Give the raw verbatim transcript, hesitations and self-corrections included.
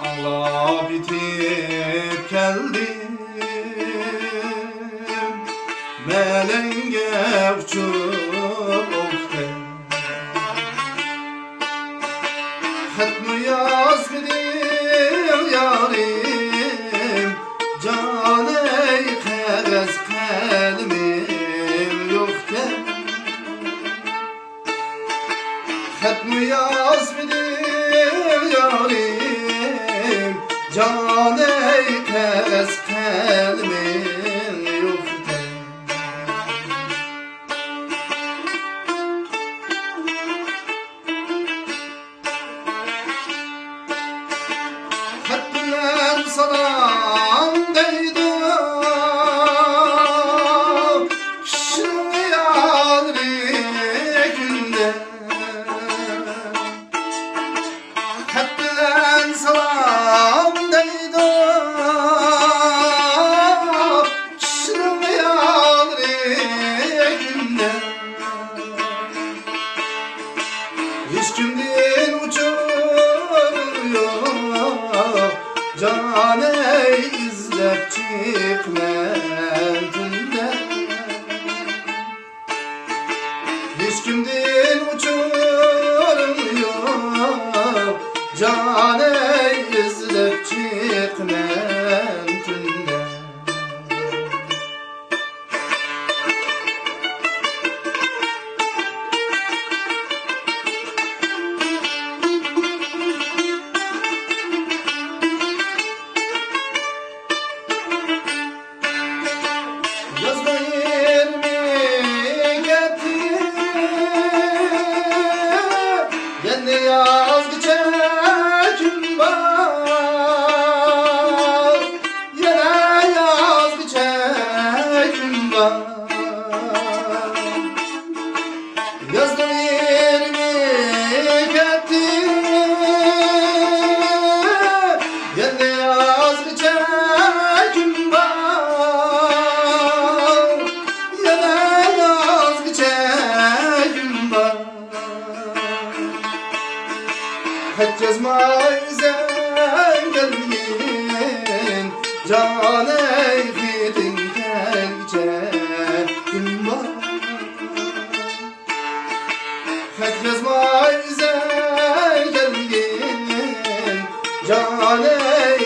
ئاڭلاپ يېتىپ كەلدىم، مەلەڭگە ئۇچۇپ ئوقتەم. خەتمۇ يازمىدىڭ يارىم، جانەي قەغەز قەلىمىڭ يوقتەم. خەتمۇ يازمىدىڭ يارىم، جانەي قەغەز قەلىمىڭ يوقتەم. خەت بىلەن سالام دەيدۇ، كىشىنىڭ يارى كۈندە. خەت بىلەن سالام دەيدۇ، كىشىنىڭ يارى كۈندە. ھېچكىمدىن ئۇچۇر يوق، جانەي ئىزدەپ چىقىمەن تۈندە. ھېچكىمدىن ئۇچۇر يوق، جانەي ئىزدەپ چىقىمەن تۈندە. يازنىڭ يىگىرمە يەتتىسى، يەنە يازغىچە كۈن بار، يەنە يازغىچە كۈن بار. يازنىڭ يىگىرمە يەتتىسى، يەنە يازغىچە كۈن بار، يەنە يازغىچە كۈن بار. خەت يازماي ئۆزۈڭ كەلگىن، جانەي خېتىڭ كەلگۈچە كۈن بار. خەت يازماي ئۆزۈڭ كەلگىن، جانەي